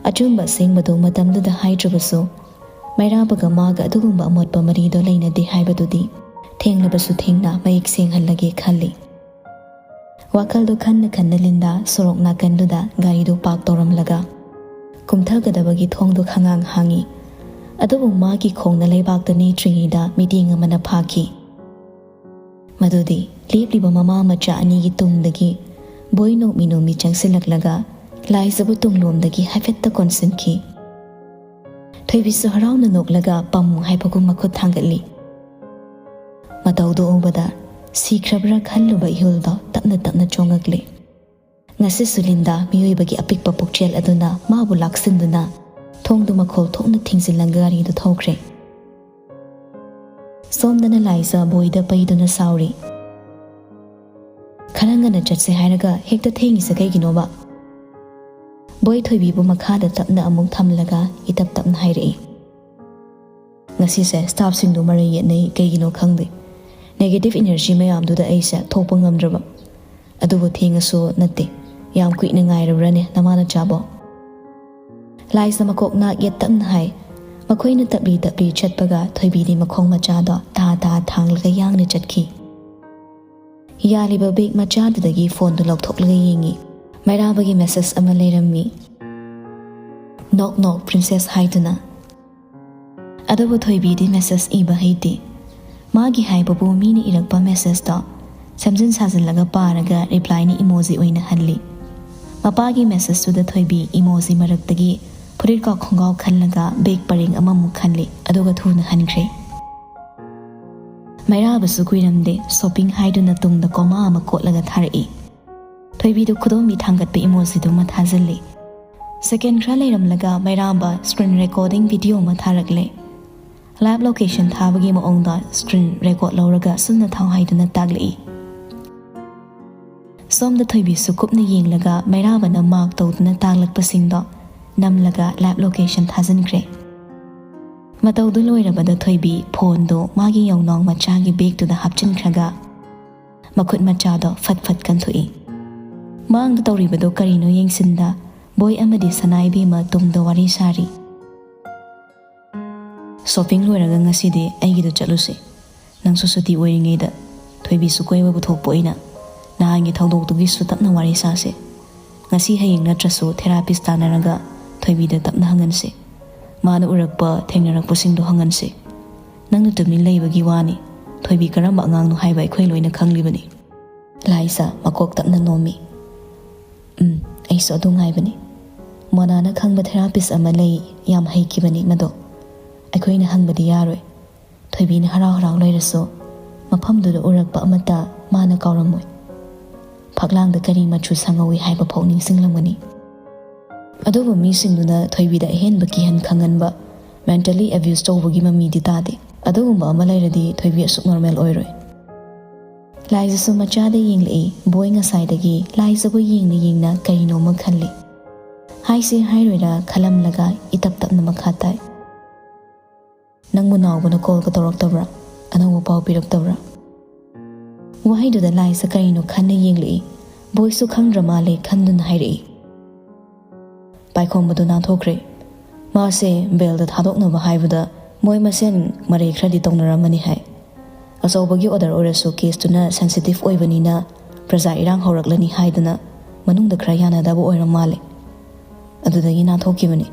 ꯑꯆꯨꯝꯕ ꯑꯁꯦꯡꯕꯗꯨ ꯃꯇꯝꯗꯨꯗ ꯍꯥꯏꯗ꯭ꯔꯕꯁꯨ ꯃꯩꯔꯥꯕꯒ ꯃꯥꯒ ꯑꯗꯨꯒꯨꯝꯕ ꯑꯃꯣꯠꯄ ꯃꯔꯤꯗꯣ ꯂꯩꯅꯗꯦ ꯍꯥꯏꯕꯗꯨꯗꯤ ꯊꯦꯡꯂꯕꯁꯨ ꯊꯦꯡꯅ ꯃꯌꯦꯛ ꯁꯦꯡꯍꯜꯂꯒꯦ ꯈꯜꯂꯤ꯫ ꯋꯥꯈꯜꯗꯣ ꯈꯟꯅ ꯈꯟꯅ ꯂꯤꯟꯗꯥ ꯁꯣꯔꯣꯛ ꯅꯥꯀꯟꯗꯨꯗ ꯒꯥꯔꯤꯗꯨ ꯄꯥꯔꯛ ꯇꯧꯔꯝꯂꯒ ꯀꯨꯝꯊꯒꯗꯕꯒꯤ ꯊꯣꯡꯗꯣ ꯈꯪꯍꯥꯡ ꯍꯥꯡꯉꯤ꯫ ꯑꯗꯨꯕꯨ ꯃꯥꯒꯤ ꯈꯣꯡꯅ ꯂꯩꯕꯥꯛꯇ ꯅꯦꯠꯇ꯭ꯔꯤꯉꯩꯗ ꯃꯤꯠꯌꯦꯡ ꯑꯃꯅ ꯐꯥꯈꯤ꯫ ꯃꯗꯨꯗꯤ ꯂꯦꯞꯂꯤꯕ ꯃꯃꯥ ꯃꯆꯥ ꯑꯅꯤꯒꯤ ꯇꯨꯡꯗꯒꯤ ꯕꯣꯏ ꯅꯣꯡꯃꯤ ꯅꯣꯡꯃꯤ ꯆꯪꯁꯤꯜꯂꯛꯂꯒ ꯂꯥꯏꯖꯕꯨ ꯇꯨꯡꯂꯣꯝꯗꯒꯤ ꯍꯥꯏꯐꯦꯠꯇ ꯀꯣꯟꯁꯤꯟꯈꯤ꯫ ꯊꯣꯏꯕꯤꯁꯨ ꯍꯔꯥꯎꯅ ꯅꯣꯛꯂꯒ ꯄꯝ ꯍꯥꯏꯕꯒꯨꯝ ꯃꯈꯨꯠ ꯊꯥꯡꯒꯠꯂꯤ꯫ ꯃꯇꯧꯗꯨ ꯎꯕꯗ ꯁꯤꯈ꯭ꯔꯕ꯭ꯔꯥ ꯈꯜꯂꯨꯕ ꯏꯍꯨꯜꯗꯣ ꯇꯞꯅ ꯇꯞꯅ ꯆꯣꯡꯉꯛꯂꯦ꯫ ꯉꯁꯤꯁꯨ ꯂꯤꯟꯗꯥ ꯃꯤꯑꯣꯏꯕꯒꯤ ꯑꯄꯤꯛꯄ ꯄꯨꯛꯆꯦꯜ ꯑꯗꯨꯅ ꯃꯥꯕꯨ ꯂꯥꯛꯁꯤꯟꯗꯨꯅ ꯊꯣꯡꯗꯨ ꯃꯈꯣꯜ ꯊꯣꯛꯅ ꯊꯤꯡꯖꯤꯜꯂꯒ ꯒꯥꯔꯤꯗꯨ ꯊꯧꯈ꯭ꯔꯦ꯫ ꯁꯣꯝꯗꯅ ꯂꯥꯏꯖ ꯕꯣꯏꯗ ꯄꯩꯗꯨꯅ ꯁꯥꯎꯔꯤ꯫ "ꯈꯔ ꯉꯟꯅ ꯆꯠꯁꯦ ꯍꯥꯏꯔꯒ ꯍꯦꯛꯇ ꯊꯦꯡꯉꯤꯁꯦ ꯀꯩꯒꯤꯅꯣꯕ?" ꯕꯣꯏ ꯊꯣꯏꯕꯤꯕꯨ ꯃꯈꯥꯗ ꯇꯞꯅ ꯑꯃꯨꯛ ꯊꯝꯂꯒ ꯏꯇꯞ ꯇꯞꯅ ꯍꯥꯏꯔꯛꯏ꯫ "ꯉꯁꯤꯁꯦ ꯁ꯭ꯇꯥꯐꯁꯤꯡꯗꯣ ꯃꯔꯩ ꯌꯦꯠꯅꯩ, ꯀꯩꯒꯤꯅꯣ ꯈꯪꯗꯦ꯫ ꯅꯦꯒꯦꯇꯤꯚ ꯏꯅꯔꯖꯤ ꯃꯌꯥꯝꯗꯨꯗ ꯑꯩꯁꯦ ꯊꯣꯛꯄ ꯉꯝꯗ꯭ꯔꯕ꯫ ꯑꯗꯨꯕꯨ ꯊꯦꯡꯉꯁꯨ ꯅꯠꯇꯦ, ꯌꯥꯝ ꯀꯨꯏꯅ ꯉꯥꯏꯔꯕ꯭ꯔꯅꯦ ꯅꯃꯥ ꯅꯆꯥꯕꯣ?" ꯂꯥꯏꯖ ꯃꯀꯣꯛ ꯅꯥꯛ ꯌꯦꯠ ꯇꯞꯅ ꯍꯥꯏ꯫ ꯃꯈꯣꯏꯅ ꯇꯞꯂꯤ ꯇꯞꯂꯤ ꯆꯠꯄꯒ ꯊꯣꯏꯕꯤꯗꯤ ꯃꯈꯣꯡ ꯃꯆꯥꯗꯣ ꯇꯥ ꯇꯥ ꯊꯥꯡꯂꯒ ꯌꯥꯡꯅ ꯆꯠꯈꯤ꯫ ꯌꯥꯜꯂꯤꯕ ꯕꯦꯒ ꯃꯆꯥꯗꯨꯗꯒꯤ ꯐꯣꯟꯗꯨ ꯂꯧꯊꯣꯛꯂꯒ ꯌꯦꯡꯉꯤ꯫ ꯃꯩꯔꯥꯕꯒꯤ ꯃꯦꯁꯦꯖ ꯑꯃ ꯂꯩꯔꯝꯃꯤ꯫ "ꯅꯣꯛ ꯅꯣꯛ ꯄ꯭ꯔꯤꯟꯁꯦꯁ" ꯍꯥꯏꯗꯨꯅ꯫ ꯑꯗꯨꯕꯨ ꯊꯣꯏꯕꯤꯗꯤ ꯃꯦꯁꯦꯖ ꯏꯕ ꯍꯩꯇꯦ꯫ ꯃꯥꯒꯤ ꯍꯥꯏꯕꯕꯨ ꯃꯤꯅ ꯏꯔꯛꯄ ꯃꯦꯁꯦꯖꯇꯣ ꯁꯦꯝꯖꯤꯟ ꯁꯥꯖꯤꯜꯂꯒ ꯄꯥꯔꯒ ꯔꯤꯄ꯭ꯂꯥꯏꯅ ꯏꯃꯣꯖꯤ ꯑꯣꯏꯅ ꯍꯜꯂꯤ꯫ ꯃꯄꯥꯒꯤ ꯃꯦꯁꯦꯖꯇꯨꯗ ꯊꯣꯏꯕꯤ ꯏꯃꯣꯖꯤ ꯃꯔꯛꯇꯒꯤ ꯐꯨꯔꯤꯠꯀ ꯈꯣꯡꯒ꯭ꯔꯥꯎ ꯈꯜꯂꯒ ꯕꯦꯒ ꯄꯔꯦꯡ ꯑꯃꯃꯨꯛ ꯈꯜꯂꯤ, ꯑꯗꯨꯒ ꯊꯨꯅ ꯍꯟꯈ꯭ꯔꯦ꯫ ꯃꯩꯔꯥꯕꯁꯨ ꯀꯨꯏꯔꯝꯗꯦ, ꯁꯣꯄꯤꯡ ꯍꯥꯏꯗꯨꯅ ꯇꯨꯡꯗ ꯀꯣꯃꯥ ꯑꯃ ꯀꯣꯠꯂꯒ ꯊꯥꯔꯛꯏ꯫ ꯊꯣꯏꯕꯤꯗꯨ ꯈꯨꯗꯣꯝꯕꯤ ꯊꯥꯡꯒꯠꯄ ꯏꯃꯣꯖꯤꯗꯨ ꯑꯃ ꯊꯥꯖꯤꯜꯂꯤ꯫ ꯁꯦꯀꯦꯟ ꯈꯔ ꯂꯩꯔꯝꯂꯒ ꯃꯩꯔꯥꯕ ꯁ꯭ꯀ꯭ꯔꯤꯟ ꯔꯦꯀꯣꯔꯗꯤꯡ ꯚꯤꯗꯤꯑꯣ ꯑꯃ ꯊꯥꯔꯛꯂꯦ꯫ ꯂꯥꯏꯚ ꯂꯣꯀꯦꯁꯟ ꯊꯥꯕꯒꯤ ꯃꯑꯣꯡꯗ ꯁ꯭ꯀ꯭ꯔꯤꯟ ꯔꯦꯀꯣꯔꯗ ꯂꯧꯔꯒ ꯁꯨꯝꯅ ꯊꯥꯎ ꯍꯥꯏꯗꯨꯅ ꯇꯥꯛꯂꯛꯏ꯫ ꯁꯣꯝꯗ ꯊꯣꯏꯕꯤꯁꯨ ꯀꯨꯞꯅ ꯌꯦꯡꯂꯒ ꯃꯩꯔꯥꯕꯅ ꯃꯥꯔꯛ ꯇꯧꯗꯨꯅ ꯇꯥꯛꯂꯛꯄꯁꯤꯡꯗꯣ ꯅꯝꯂꯒ ꯂꯥꯏꯚ ꯂꯣꯀꯦꯁꯟ ꯊꯥꯖꯤꯟꯈ꯭ꯔꯦ꯫ ꯃꯇꯧꯗꯨ ꯂꯣꯏꯔꯕꯗ ꯊꯣꯏꯕꯤ ꯐꯣꯟꯗꯣ ꯃꯥꯒꯤ ꯌꯥꯎꯅꯥꯎ ꯃꯆꯥꯒꯤ ꯕꯦꯒꯇꯨꯗ ꯍꯥꯞꯆꯤꯟꯈ꯭ꯔꯒ ꯃꯈꯨꯠ ꯃꯆꯥꯗꯣ ꯐꯠ ꯐꯠ ꯀꯟꯊꯣꯛꯏ꯫ ꯃꯥꯡꯗ ꯇꯧꯔꯤꯕꯗꯣ ꯀꯔꯤꯅꯣ ꯌꯦꯡꯁꯤꯟꯗ ꯕꯣꯏ ꯑꯃꯗꯤ ꯁꯅꯥꯏꯕꯦꯝꯃ ꯇꯨꯡꯗ ꯋꯥꯔꯤ ꯁꯥꯔꯤ꯫ "ꯁꯣꯄꯤꯡ ꯂꯣꯏꯔꯒ ꯉꯁꯤꯗꯤ ꯑꯩꯒꯤꯗ ꯆꯠꯂꯨꯁꯦ꯫ ꯅꯪꯁꯨ ꯁꯨꯇꯤ ꯑꯣꯏꯔꯤꯉꯩꯗ ꯊꯣꯏꯕꯤꯁꯨ ꯀꯣꯏꯕ ꯄꯨꯊꯣꯛꯄ ꯑꯣꯏꯅ ꯅꯍꯥꯟꯒꯤ ꯊꯧꯗꯣꯛꯇꯨꯒꯤꯁꯨ ꯇꯞꯅ ꯋꯥꯔꯤ ꯁꯥꯁꯦ꯫ ꯉꯁꯤ ꯍꯌꯦꯡ ꯅꯠꯇ꯭ꯔꯁꯨ ꯊꯦꯔꯥꯄꯤꯁ ꯇꯥꯟꯅꯔꯒ ꯊꯣꯏꯕꯤꯗ ꯇꯞꯅ ꯍꯪꯍꯟꯁꯦ꯫ ꯃꯥꯅ ꯎꯔꯛꯄ ꯊꯦꯡꯅꯔꯛꯄꯁꯤꯡꯗꯣ ꯍꯪꯍꯟꯁꯦ꯫ ꯅꯪꯅ ꯇꯨꯃꯤꯟ ꯂꯩꯕꯒꯤ ꯋꯥꯅꯤ꯫ ꯊꯣꯏꯕꯤ ꯀꯔꯝꯕ ꯑꯉꯥꯡꯅꯣ ꯍꯥꯏꯕ ꯑꯩꯈꯣꯏ ꯂꯣꯏꯅ ꯈꯪꯂꯤꯕꯅꯤ꯫" ꯂꯥꯏꯖ ꯃꯀꯣꯛ ꯇꯞꯅ ꯅꯣꯝꯃꯤ꯫ "ꯎꯝ, ꯑꯩꯁꯨ ꯑꯗꯨ ꯉꯥꯏꯕꯅꯤ꯫ ꯃꯣꯅꯥꯅ ꯈꯪꯕ ꯊꯦꯔꯥꯄꯤꯁ ꯑꯃ ꯂꯩ, ꯌꯥꯝ ꯍꯩꯈꯤꯕꯅꯤ ꯃꯗꯣ꯫ ꯑꯩꯈꯣꯏꯅ ꯍꯪꯕꯗꯤ ꯌꯥꯔꯣꯏ꯫ ꯊꯣꯏꯕꯤꯅ ꯍꯔꯥꯎ ꯍꯔꯥꯎ ꯂꯩꯔꯁꯨ ꯃꯐꯝꯗꯨꯗ ꯎꯔꯛꯄ ꯑꯃꯠꯇ ꯃꯥꯅ ꯀꯥꯎꯔꯝꯃꯣꯏ꯫ ꯐꯛꯂꯥꯡꯗ ꯀꯔꯤ ꯃꯆꯨ ꯁꯪꯍꯧꯏ ꯍꯥꯏꯕ ꯐꯥꯎ ꯅꯤꯡꯁꯤꯡꯂꯝꯒꯅꯤ꯫ ꯑꯗꯨꯕꯨ ꯃꯤꯁꯤꯡꯗꯨꯅ ꯊꯣꯏꯕꯤꯗ ꯑꯍꯦꯟꯕ ꯀꯤꯍꯟ ꯈꯪꯍꯟꯕ, ꯃꯦꯟꯇꯦꯜꯂꯤ ꯑꯦꯕ꯭ꯌꯨꯁ ꯇꯧꯕꯒꯤ ꯃꯃꯤꯗꯤ ꯇꯥꯗꯦ꯫ ꯑꯗꯨꯒꯨꯝꯕ ꯑꯃ ꯂꯩꯔꯗꯤ ꯊꯣꯏꯕꯤ ꯑꯁꯨꯛ ꯅꯣꯔꯃꯦꯜ ꯑꯣꯏꯔꯣꯏ꯫ ꯂꯥꯏꯖꯁꯨ ꯃꯆꯥꯗ ꯌꯦꯡꯂꯛꯏ꯫ ꯕꯣꯏ ꯉꯁꯥꯏꯗꯒꯤ ꯂꯥꯏꯖꯕꯨ ꯌꯦꯡꯅ ꯌꯦꯡꯅ ꯀꯔꯤꯅꯣꯃ ꯈꯜꯂꯤ꯫ ꯍꯥꯏꯁꯤ ꯍꯥꯏꯔꯣꯏꯔꯥ ꯈꯜꯂꯝꯂꯒ ꯏꯇꯞ ꯇꯞꯅ ꯃꯈꯥ ꯇꯥꯏ꯫ "ꯅꯪꯕꯨ ꯅꯥꯎꯕꯅ ꯀꯣꯜꯒ ꯇꯧꯔꯛꯇꯕ꯭ꯔꯥ? ꯑꯅꯧꯕ ꯄꯥꯎ ꯄꯤꯔꯛꯇꯕ꯭ꯔꯥ?" ꯋꯥꯍꯩꯗꯨꯗ ꯂꯥꯏꯖ ꯀꯔꯤꯅꯣ ꯈꯟꯅ ꯌꯦꯡꯂꯛꯏ꯫ ꯕꯣꯏꯁꯨ ꯈꯪꯗ꯭ꯔ ꯃꯥꯜꯂꯦ ꯈꯟꯗꯨꯅ ꯍꯥꯏꯔꯛꯏ꯫ "ꯄꯥꯏꯈꯣꯝꯕꯗꯨ ꯅꯥꯟꯊꯣꯛꯈ꯭ꯔꯦ꯫ ꯃꯥꯁꯦ ꯕꯦꯜꯗ ꯊꯥꯗꯣꯛꯅꯕ ꯍꯥꯏꯕꯗ ꯃꯣꯏ ꯃꯁꯦꯟ ꯃꯔꯩ ꯈꯔꯗꯤ ꯇꯧꯅꯔꯝꯃꯅꯤ ꯍꯥꯏ꯫ ꯑꯆꯧꯕꯒꯤ ꯑꯣꯔꯗꯔ ꯑꯣꯏꯔꯁꯨ ꯀꯦꯁꯇꯨꯅ ꯁꯦꯟꯁꯤꯇꯤꯚ ꯑꯣꯏꯕꯅꯤꯅ ꯄ꯭ꯔꯖꯥ ꯏꯔꯥꯡ ꯍꯧꯔꯛꯂꯅꯤ ꯍꯥꯏꯗꯅ ꯃꯅꯨꯡꯗ ꯈꯔ ꯌꯥꯅꯗꯕ ꯑꯣꯏꯔ ꯃꯥꯜꯂꯦ꯫ ꯑꯗꯨꯗꯒꯤ ꯅꯥꯟꯊꯣꯛꯈꯤꯕꯅꯤ꯫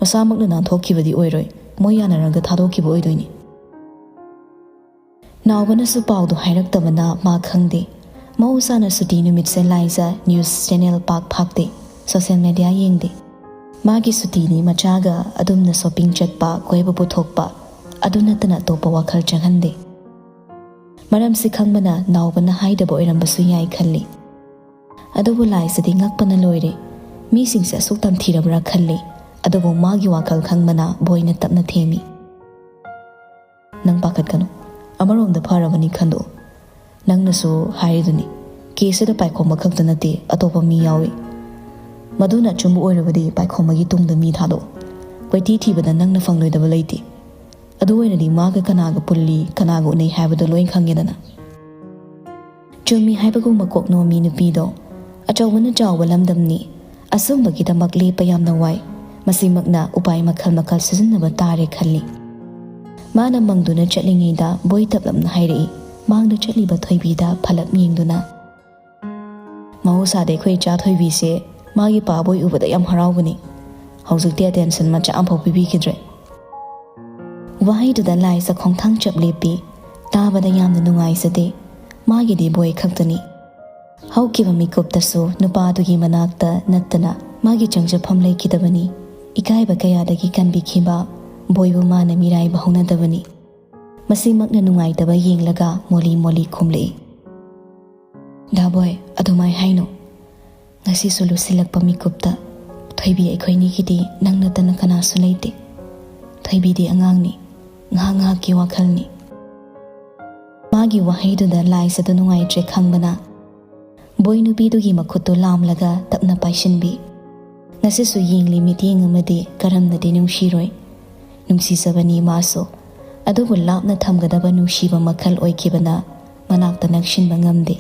ꯃꯁꯥꯃꯛꯅ ꯅꯥꯟꯊꯣꯛꯈꯤꯕꯗꯤ ꯑꯣꯏꯔꯣꯏ, ꯃꯣꯏ ꯌꯥꯅꯔꯒ ꯊꯥꯗꯣꯛꯈꯤꯕ ꯑꯣꯏꯗꯣꯏꯅꯤ꯫" ꯅꯥꯎꯕꯅꯁꯨ ꯄꯥꯎꯗꯨ ꯍꯥꯏꯔꯛꯇꯕꯅ ꯃꯥ ꯈꯪꯗꯦ꯫ ꯃꯍꯧꯁꯥꯅ ꯁꯨꯇꯤ ꯅꯨꯃꯤꯠꯁꯦ ꯂꯥꯏꯖ ꯅ꯭ꯌꯨꯁ ꯆꯦꯅꯦꯜ ꯄꯥꯛ ꯐꯥꯛꯇꯦ, ꯁꯣꯁꯦꯜ ꯃꯦꯗꯤꯌꯥ ꯌꯦꯡꯗꯦ꯫ ꯃꯥꯒꯤ ꯁꯨꯇꯤꯅꯤ ꯃꯆꯥꯒ ꯑꯗꯨꯝꯅ ꯁꯣꯄꯤꯡ ꯆꯠꯄ, ꯀꯣꯏꯕ ꯄꯨꯊꯣꯛꯄ, ꯑꯗꯨ ꯅꯠꯇꯅ ꯑꯇꯣꯞꯄ ꯋꯥꯈꯜ ꯆꯪꯍꯟꯗꯦ꯫ ꯃꯔꯝꯁꯤ ꯈꯪꯕꯅ ꯅꯥꯎꯕꯅ ꯍꯥꯏꯗꯕ ꯑꯣꯏꯔꯝꯕꯁꯨ ꯌꯥꯏ ꯈꯜꯂꯤ꯫ ꯑꯗꯨꯕꯨ ꯂꯥꯏꯁꯤꯗꯤ ꯉꯛꯄꯅ ꯂꯣꯏꯔꯦ꯫ ꯃꯤꯁꯤꯡꯁꯦ ꯑꯁꯨꯛ ꯇꯝꯊꯤꯔꯕ꯭ꯔꯥ ꯈꯜꯂꯤ꯫ ꯑꯗꯨꯕꯨ ꯃꯥꯒꯤ ꯋꯥꯈꯜ ꯈꯪꯕꯅ ꯕꯣꯏꯅ ꯇꯞꯅ ꯊꯦꯝꯃꯤ꯫ "ꯅꯪ ꯄꯥꯈꯠꯀꯅꯨ꯫ ꯑꯃꯔꯣꯝꯗ ꯐꯔꯕꯅꯤ ꯈꯟꯗꯣꯛꯎ꯫ ꯅꯪꯅꯁꯨ ꯍꯥꯏꯔꯤꯗꯨꯅꯤ, ꯀꯦꯁꯁꯤꯗ ꯄꯥꯏꯈꯣꯝꯕ ꯈꯛꯇ ꯅꯠꯇꯦ, ꯑꯇꯣꯞꯄ ꯃꯤ ꯌꯥꯎꯏ꯫ ꯃꯗꯨꯅ ꯑꯆꯨꯝꯕ ꯑꯣꯏꯔꯕꯗꯤ ꯄꯥꯏꯈꯣꯝꯕꯒꯤ ꯇꯨꯡꯗ ꯃꯤ ꯊꯥꯗꯣꯛꯎ꯫ ꯀꯣꯏꯊꯤ ꯊꯤꯕꯗ ꯅꯪꯅ ꯐꯪꯂꯣꯏꯗꯕ ꯂꯩꯇꯦ꯫ ꯑꯗꯨ ꯑꯣꯏꯔꯗꯤ ꯃꯥꯒ ꯀꯅꯥꯒ ꯄꯨꯜꯂꯤ, ꯀꯅꯥꯒ ꯎꯅꯩ ꯍꯥꯏꯕꯗꯣ ꯂꯣꯏ ꯈꯪꯉꯦꯗꯅ꯫" ꯆꯨꯝꯃꯤ ꯍꯥꯏꯕꯒꯨꯝ ꯃꯀꯣꯛ ꯅꯣꯝꯃꯤ ꯅꯨꯄꯤꯗꯣ꯫ ꯑꯆꯧꯕꯅ ꯆꯥꯎꯕ ꯂꯝꯗꯝꯅꯤ꯫ ꯑꯁꯨꯝꯕꯒꯤꯗꯃꯛ ꯂꯦꯞꯄ ꯌꯥꯝꯅ ꯋꯥꯏ꯫ ꯃꯁꯤꯃꯛꯅ ꯎꯄꯥꯏ ꯃꯈꯜ ꯃꯈꯜ ꯁꯤꯖꯤꯟꯅꯕ ꯇꯥꯔꯦ ꯈꯜꯂꯤ꯫ ꯃꯥꯅ ꯃꯪꯗꯨꯅ ꯆꯠꯂꯤꯉꯩꯗ ꯕꯣꯏ ꯇꯞꯂꯞꯅ ꯍꯥꯏꯔꯛꯏ, ꯃꯥꯡꯗ ꯆꯠꯂꯤꯕ ꯊꯣꯏꯕꯤꯗ ꯐꯂꯞ ꯌꯦꯡꯗꯨꯅ꯫ "ꯃꯍꯧꯁꯥꯗꯤ ꯑꯩꯈꯣꯏ ꯏꯆꯥ ꯊꯣꯏꯕꯤꯁꯦ ꯃꯥꯒꯤ ꯄꯥꯕꯣꯏ ꯎꯕꯗ ꯌꯥꯝ ꯍꯔꯥꯎꯕꯅꯤ꯫ ꯍꯧꯖꯤꯛꯇꯤ ꯑꯦꯇꯦꯟꯁꯟ ꯃꯆꯥ ꯑꯃꯐꯥꯎ ꯄꯤꯕꯤꯈꯤꯗ꯭ꯔꯦ꯫" ꯋꯥꯍꯩꯗꯨꯗ ꯂꯥꯏꯖ ꯈꯣꯡꯊꯥꯡ ꯆꯞ ꯂꯦꯞꯄꯤ꯫ ꯇꯥꯕꯗ ꯌꯥꯝꯅ ꯅꯨꯡꯉꯥꯏꯖꯗꯦ꯫ ꯃꯥꯒꯤꯗꯤ ꯕꯣꯏ ꯈꯛꯇꯅꯤ꯫ ꯍꯧꯈꯤꯕ ꯃꯤꯀꯨꯞꯇꯁꯨ ꯅꯨꯄꯥꯗꯨꯒꯤ ꯃꯅꯥꯛꯇ ꯅꯠꯇꯅ ꯃꯥꯒꯤ ꯆꯪꯖꯐꯝ ꯂꯩꯈꯤꯗꯕꯅꯤ꯫ ꯏꯀꯥꯏꯕ ꯀꯌꯥꯗꯒꯤ ꯀꯟꯕꯤꯈꯤꯕ ꯕꯣꯏꯕꯨ ꯃꯥꯅ ꯃꯤꯔꯥꯏꯕ ꯍꯧꯅꯗꯕꯅꯤ꯫ ꯃꯁꯤꯃꯛꯅ ꯅꯨꯡꯉꯥꯏꯇꯕ ꯌꯦꯡꯂꯒ ꯃꯣꯂꯤ ꯃꯣꯂꯤ ꯈꯨꯝꯂꯛꯏ꯫ "ꯗꯥ ꯕꯣꯏ, ꯑꯗꯨꯃꯥꯏ ꯍꯥꯏꯅꯣ꯫ ꯉꯁꯤꯁꯨ ꯂꯨꯁꯤꯜꯂꯛꯄ ꯃꯤꯀꯨꯞꯇ ꯊꯣꯏꯕꯤ ꯑꯩꯈꯣꯏꯅꯤꯒꯤꯗꯤ ꯅꯪ ꯅꯠꯇꯅ ꯀꯅꯥꯁꯨ ꯂꯩꯇꯦ꯫ ꯊꯣꯏꯕꯤꯗꯤ ꯑꯉꯥꯡꯅꯤ꯫ ꯉꯥꯏꯍꯥꯛ ꯉꯥꯏꯍꯥꯛꯀꯤ ꯋꯥꯈꯜꯅꯤ꯫ ꯃꯥꯒꯤ ꯋꯥꯍꯩꯗꯨꯗ ꯂꯥꯏꯖꯗꯨ ꯅꯨꯡꯉꯥꯏꯇ꯭ꯔꯦ ꯈꯪꯕꯅ, ꯕꯣꯏ ꯅꯨꯄꯤꯗꯨꯒꯤ ꯃꯈꯨꯠꯇꯨ ꯂꯥꯝꯂꯒ ꯇꯞꯅ ꯄꯥꯏꯁꯤꯟꯕꯤ꯫ ꯉꯁꯤꯁꯨ ꯌꯦꯡꯂꯤ ꯃꯤꯠꯌꯦꯡ ꯑꯃꯗꯤ ꯀꯔꯝꯅꯗꯤ ꯅꯨꯡꯁꯤꯔꯣꯏ꯫ ꯅꯨꯡꯁꯤꯖꯕꯅꯤ ꯃꯥꯁꯨ, ꯑꯗꯨꯕꯨ ꯂꯥꯞꯅ ꯊꯝꯒꯗꯕ ꯅꯨꯡꯁꯤꯕ ꯃꯈꯜ ꯑꯣꯏꯈꯤꯕꯅ ꯃꯅꯥꯛꯇ ꯅꯛꯁꯤꯟꯕ ꯉꯝꯗꯦ꯫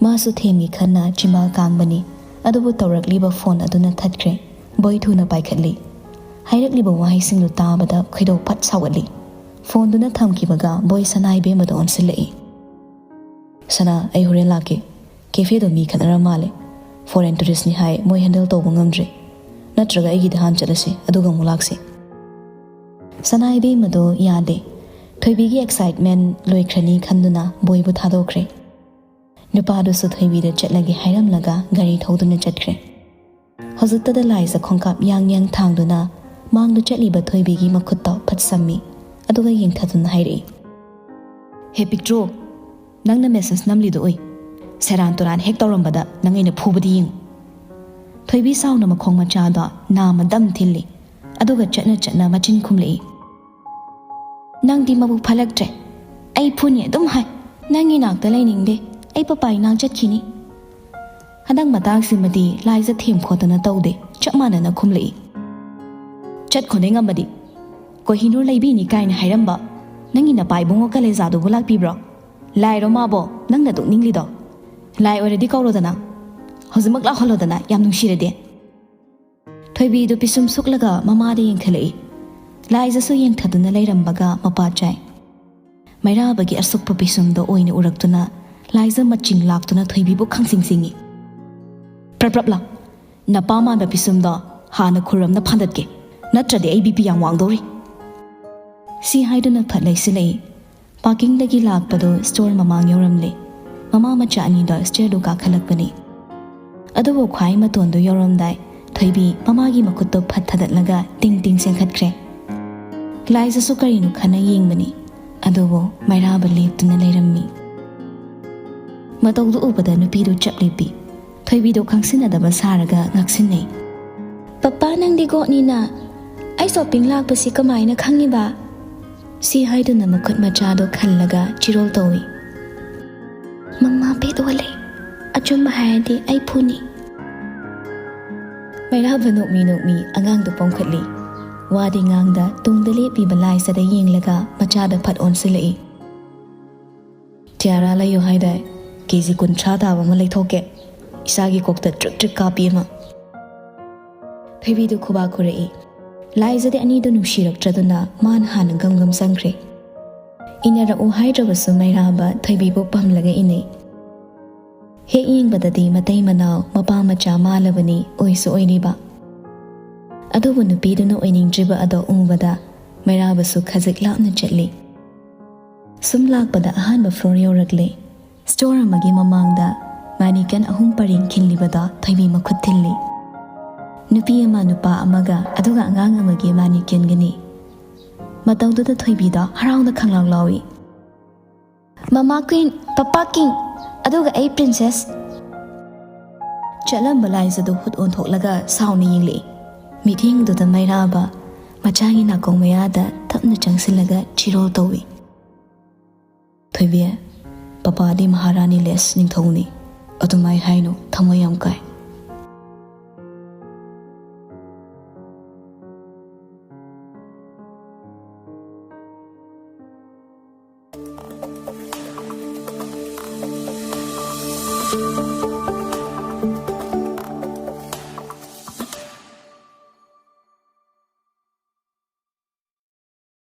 ꯃꯥꯁꯨ ꯊꯦꯝꯒꯤ ꯈꯟꯅ ꯆꯤꯝꯕꯥꯜ ꯀꯥꯡꯕꯅꯤ, ꯑꯗꯨꯕꯨ ꯇꯧꯔꯛꯂꯤꯕ ꯐꯣꯟ ꯑꯗꯨꯅ ꯊꯠꯈ꯭ꯔꯦ꯫ ꯕꯣꯏ ꯊꯨꯅ ꯄꯥꯏꯈꯠꯂꯤ꯫ ꯍꯥꯏꯔꯛꯂꯤꯕ ꯋꯥꯍꯩꯁꯤꯡꯗꯨ ꯇꯥꯕꯗ ꯈꯣꯏꯗꯧ ꯐꯠ ꯁꯥꯎꯒꯠꯂꯤ꯫ ꯐꯣꯟꯗꯨꯅ ꯊꯝꯈꯤꯕꯒ ꯕꯣꯏ ꯁꯅꯥ ꯏꯕꯦꯝꯃꯗ ꯑꯣꯟꯁꯤꯜꯂꯛꯏ꯫ "ꯁꯅꯥ, ꯑꯩ ꯍꯣꯔꯦꯟ ꯂꯥꯛꯀꯦ꯫ ꯀꯦꯐꯦꯗꯣ ꯃꯤ ꯈꯠꯅꯔ ꯃꯥꯜꯂꯦ꯫ ꯐꯣꯔꯦꯟ ꯇꯨꯔꯤꯁꯅꯤ ꯍꯥꯏ, ꯃꯣꯏ ꯍꯦꯟꯗꯜ ꯇꯧꯕ ꯉꯝꯗ꯭ꯔꯦ꯫ ꯅꯠꯇ꯭ꯔꯒ ꯑꯩꯒꯤꯗ ꯍꯥꯟꯅ ꯆꯠꯂꯁꯤ, ꯑꯗꯨꯒ ꯑꯃꯨꯛ ꯂꯥꯛꯁꯤ꯫" ꯁꯅꯥ ꯏꯕꯦꯝꯃꯗꯣ ꯌꯥꯗꯦ꯫ ꯊꯣꯏꯕꯤꯒꯤ ꯑꯦꯛꯁꯥꯏꯠꯃꯦꯟ ꯂꯣꯏꯈ꯭ꯔꯅꯤ ꯈꯟꯗꯨꯅ ꯕꯣꯏꯕꯨ ꯊꯥꯗꯣꯛꯈ꯭ꯔꯦ꯫ ꯅꯨꯄꯥꯗꯨꯁꯨ ꯊꯣꯏꯕꯤꯗ ꯆꯠꯂꯒꯦ ꯍꯥꯏꯔꯝꯂꯒ ꯒꯥꯔꯤ ꯊꯧꯗꯨꯅ ꯆꯠꯈ꯭ꯔꯦ꯫ ꯍꯧꯖꯤꯛꯇꯗ ꯂꯥꯏꯖ ꯈꯣꯡꯀꯥꯞ ꯌꯥꯡ ꯌꯥꯡ ꯊꯥꯡꯗꯨꯅ ꯃꯥꯡꯗ ꯆꯠꯂꯤꯕ ꯊꯣꯏꯕꯤꯒꯤ ꯃꯈꯨꯠꯇ ꯐꯠ ꯁꯝꯃꯤ, ꯑꯗꯨꯒ ꯌꯦꯡꯊꯗꯨꯅ ꯍꯥꯏꯔꯛꯏ, "ꯍꯦ ꯄꯤꯛꯇ꯭ꯔꯨ, ꯅꯪꯅ ꯃꯦꯁꯦꯖ ꯅꯝꯂꯤꯗꯨ ꯎꯏ꯫ ꯁꯦꯔꯥꯟ ꯇꯨꯔꯥꯟ ꯍꯦꯛ ꯇꯧꯔꯝꯕꯗ ꯅꯪ ꯑꯩꯅ ꯐꯨꯕꯗꯤ ꯌꯦꯡꯉꯨ꯫" ꯊꯣꯏꯕꯤ ꯁꯥꯎꯅ ꯃꯈꯣꯡ ꯃꯆꯥꯗꯣ ꯅꯥꯝꯃ ꯗꯝ ꯊꯤꯜꯂꯤ, ꯑꯗꯨꯒ ꯆꯠꯅ ꯆꯠꯅ ꯃꯆꯤꯟ ꯈꯨꯝꯂꯛꯏ, "ꯅꯪꯗꯤ ꯃꯕꯨꯛ ꯐꯠꯂꯛꯇ꯭ꯔꯦ꯫ ꯑꯩ ꯐꯨꯅꯤ ꯑꯗꯨꯝ ꯍꯥꯏ꯫ ꯅꯪꯒꯤ ꯅꯥꯛꯇ ꯂꯩꯅꯤꯡꯗꯦ꯫ ꯑꯩ ꯄꯄꯥ ꯏꯅꯥꯛ ꯆꯠꯈꯤꯅꯤ꯫" ꯍꯟꯗꯛ ꯃꯇꯥꯡꯁꯤꯃꯗꯤ ꯂꯥꯏꯖ ꯊꯦꯝ ꯈꯣꯠꯇꯅ ꯇꯧꯗꯦ, ꯆꯞ ꯃꯥꯟꯅꯅ ꯈꯨꯝꯂꯛꯏ꯫ "ꯆꯠꯈꯣꯅꯦ ꯉꯝꯃꯗꯤ꯫ ꯀꯣꯍꯤꯅꯨꯔ ꯂꯩꯕꯤꯅꯤ ꯀꯥꯏꯅ ꯍꯥꯏꯔꯝꯕ ꯅꯪꯒꯤ ꯅꯄꯥ ꯏꯕꯨꯡꯉꯣ ꯀꯂꯦꯖꯥꯗꯨꯕꯨ ꯂꯥꯛꯄꯤꯕ꯭ꯔꯣ? ꯂꯥꯏꯔꯣ ꯃꯥꯕꯣ ꯅꯪꯅ ꯇꯣꯛꯅꯤꯡꯂꯤꯗꯣ? ꯂꯥꯏ ꯑꯣꯏꯔꯗꯤ ꯀꯧꯔꯣꯗꯅ꯫ ꯍꯧꯖꯤꯛꯃꯛ ꯂꯥꯛꯍꯜꯂꯣꯗꯅ, ꯌꯥꯝ ꯅꯨꯡꯁꯤꯔꯗꯤ꯫" ꯊꯣꯏꯕꯤꯗꯨ ꯄꯤꯁꯨꯝ ꯁꯨꯛꯂꯒ ꯃꯃꯥꯗ ꯌꯦꯡꯈꯠꯂꯛꯏ꯫ ꯂꯥꯏꯖꯁꯨ ꯌꯦꯡꯊꯗꯨꯅ ꯂꯩꯔꯝꯕꯒ ꯃꯄꯥ ꯆꯥꯏ꯫ ꯃꯩꯔꯥꯕꯒꯤ ꯑꯁꯨꯛꯄ ꯄꯤꯁꯨꯝꯗꯣ ꯑꯣꯏꯅ ꯎꯔꯛꯇꯨꯅ ꯂꯥꯏꯖ ꯃꯆꯤꯡ ꯂꯥꯛꯇꯨꯅ ꯊꯣꯏꯕꯤꯕꯨ ꯈꯪꯁꯤꯡ ꯁꯤꯡꯉꯤ꯫ "ꯄ꯭ꯔꯞ ꯄ꯭ꯔꯞ ꯂꯥꯎ꯫ ꯅꯄꯥ ꯃꯥꯟꯕ ꯄꯤꯁꯨꯝꯗꯣ ꯍꯥꯟꯅ ꯈꯨꯔ ꯑꯃꯅ ꯐꯥꯟꯗꯠꯀꯦ, ꯅꯠꯇ꯭ꯔꯗꯤ ꯑꯩ ꯕꯤ ꯄꯤ ꯌꯥꯝ ꯋꯥꯡꯗꯧꯔꯤ꯫" ꯁꯤ ꯍꯥꯏꯗꯨꯅ ꯐꯠ ꯂꯩꯁꯤꯜꯂꯛꯏ꯫ ꯄꯥꯔꯀꯤꯡꯗꯒꯤ ꯂꯥꯛꯄꯗꯨ ꯁ꯭ꯇꯣꯔ ꯃꯃꯥꯡ ꯌꯧꯔꯝꯂꯦ꯫ ꯃꯃꯥ ꯃꯆꯥ ꯑꯅꯤꯗꯣ ꯁ꯭ꯇꯦꯌꯔꯗꯨ ꯀꯥꯈꯠꯂꯛꯄꯅꯤ꯫ ꯑꯗꯨꯕꯨ ꯈ꯭ꯋꯥꯏ ꯃꯇꯣꯟꯗꯨ ꯌꯧꯔꯝꯗꯥꯏ ꯊꯣꯏꯕꯤ ꯃꯃꯥꯒꯤ ꯃꯈꯨꯠꯇꯨ ꯐꯠ ꯊꯥꯗꯠꯂꯒ ꯇꯤꯡ ꯇꯤꯡ ꯆꯦꯟꯈꯠꯈ꯭ꯔꯦ꯫ ꯂꯥꯏꯖꯁꯨ ꯀꯔꯤꯅꯣ ꯈꯟꯅ ꯌꯦꯡꯕꯅꯤ, ꯑꯗꯨꯕꯨ ꯃꯩꯔꯥꯕ ꯂꯦꯞꯇꯨꯅ ꯂꯩꯔꯝꯃꯤ꯫ ꯃꯇꯧꯗꯨ ꯎꯕꯗ ꯅꯨꯄꯤꯗꯨ ꯆꯞ ꯂꯦꯞꯄꯤ꯫ ꯊꯣꯏꯕꯤꯗꯨ ꯈꯪꯁꯤꯟꯅꯗꯕ ꯁꯥꯔꯒ ꯉꯛꯁꯤꯟꯅꯩ꯫ "ꯄꯄꯥ, ꯅꯪꯗꯤ ꯒꯣꯠꯅꯤꯅ ꯑꯩ ꯁꯣꯄꯤꯡ ꯂꯥꯛꯄꯁꯤ ꯀꯃꯥꯏꯅ ꯈꯪꯉꯤꯕ?" ꯁꯤ ꯍꯥꯏꯗꯨꯅ ꯃꯈꯨꯠ ꯃꯆꯥꯗꯣ ꯈꯜꯂꯒ ꯆꯤꯔꯣꯜ ꯇꯧꯏ꯫ "ꯃꯃꯥ ꯄꯦꯠ ꯑꯣꯜꯂꯦ꯫ ꯑꯆꯨꯝꯕ ꯍꯥꯏꯔꯗꯤ ꯑꯩ ꯐꯨꯅꯤ꯫" ꯃꯩꯔꯥꯕ ꯅꯣꯛꯃꯤ ꯅꯣꯛꯃꯤ ꯑꯉꯥꯡꯗꯨ ꯄꯣꯝꯈꯠꯂꯤ꯫ ꯋꯥꯗꯤ ꯉꯥꯡꯗ ꯇꯨꯡꯗ ꯂꯦꯞꯄꯤꯕ ꯂꯥꯏꯖꯗ ꯌꯦꯡꯂꯒ ꯃꯆꯥꯗ ꯐꯠ ꯑꯣꯟꯁꯤꯜꯂꯛꯏ꯫ "ꯇꯤꯌꯥꯔꯥ ꯂꯩꯌꯨ ꯍꯥꯏꯗꯥꯏ? ꯀꯦ ꯖꯤ ꯀꯨꯟꯊ꯭ꯔꯥ ꯇꯥꯕ ꯑꯃ ꯂꯩꯊꯣꯛꯀꯦ꯫ ꯏꯁꯥꯒꯤ ꯀꯣꯛꯇ ꯇ꯭ꯔꯤꯛ ꯇ꯭ꯔꯤꯛ ꯀꯥꯞꯄꯤ ꯑꯃ꯫" ꯊꯣꯏꯕꯤꯗꯨ ꯈꯨꯕꯥꯛ ꯈꯨꯔꯛꯏ꯫ ꯂꯥꯏꯖꯗꯤ ꯑꯅꯤꯗꯨ ꯅꯨꯡꯁꯤꯔꯛꯇ꯭ꯔꯗꯨꯅ ꯃꯥꯅ ꯍꯥꯟꯅ ꯒꯝ ꯒꯝ ꯆꯪꯈ꯭ꯔꯦ꯫ ꯏꯟꯅꯔꯛꯎ ꯍꯥꯏꯗ꯭ꯔꯕꯁꯨ ꯃꯩꯔꯥꯕ ꯊꯣꯏꯕꯤꯕꯨ ꯄꯝꯂꯒ ꯏꯟꯅꯩ꯫ ꯍꯦꯛ ꯌꯦꯡꯕꯗꯗꯤ ꯃꯇꯩ ꯃꯅꯥꯎ ꯃꯄꯥ ꯃꯆꯥ ꯃꯥꯜꯂꯕꯅꯤ ꯑꯣꯏꯁꯨ ꯑꯣꯏꯔꯤꯕ꯫ ꯑꯗꯨꯕꯨ ꯅꯨꯄꯤꯗꯨꯅ ꯑꯣꯏꯅꯤꯡꯗ꯭ꯔꯤꯕ ꯑꯗꯣ ꯎꯕꯗ ꯃꯩꯔꯥꯕꯁꯨ ꯈꯖꯤꯛ ꯂꯥꯞꯅ ꯆꯠꯂꯤ꯫ ꯁꯨꯝ ꯂꯥꯛꯄꯗ ꯑꯍꯥꯟꯕ ꯐ꯭ꯂꯣꯔ ꯌꯧꯔꯛꯂꯦ꯫ ꯁ꯭ꯇꯣꯔ ꯑꯃꯒꯤ ꯃꯃꯥꯡꯗ ꯃꯦꯅꯤꯀꯟ ꯑꯍꯨꯝ ꯄꯔꯦꯡ ꯈꯤꯜꯂꯤꯕꯗ ꯊꯣꯏꯕꯤ ꯃꯈꯨꯠ ꯊꯤꯜꯂꯤ꯫ ꯅꯨꯄꯤ ꯑꯃ, ꯅꯨꯄꯥ ꯑꯃꯒ, ꯑꯗꯨꯒ ꯑꯉꯥꯡ ꯑꯃꯒꯤ ꯃꯦꯅꯤꯀꯟꯒꯅꯤ꯫ ꯃꯇꯧꯗꯨꯗ ꯊꯣꯏꯕꯤꯗ ꯍꯔꯥꯎꯅ ꯈꯪꯂꯥꯎ ꯂꯥꯎꯏ꯫ "ꯃꯃꯥ ꯀ꯭ꯋꯤꯟ, ꯄꯄꯥ ꯀꯤꯡ, ꯑꯗꯨꯒ ꯑꯩ ꯄ꯭ꯔꯤꯟꯁꯦꯁ!" ꯆꯠꯂꯝꯕ ꯂꯥꯏꯖꯗꯨ ꯍꯨꯠ ꯑꯣꯟꯊꯣꯛꯂꯒ ꯁꯥꯎꯅ ꯌꯦꯡꯂꯛꯏ꯫ ꯃꯤꯠꯌꯦꯡꯗꯨꯗ ꯃꯩꯔꯥꯕ ꯃꯆꯥꯒꯤ ꯅꯥꯀꯣꯡ ꯃꯌꯥꯗ ꯇꯞꯅ ꯆꯪꯁꯤꯜꯂꯒ ꯆꯤꯔꯣꯜ ꯇꯧꯏ꯫ "ꯊꯣꯏꯕꯤ, ꯄꯄꯥꯗꯤ ꯃꯍꯥꯔꯥꯅꯤ ꯂꯦꯁ ꯅꯤꯡꯊꯧꯅꯤ꯫ ꯑꯗꯨꯃꯥꯏ ꯍꯥꯏꯅꯨ, ꯊꯃꯣꯏ ꯌꯥꯝ ꯀꯥꯏ꯫"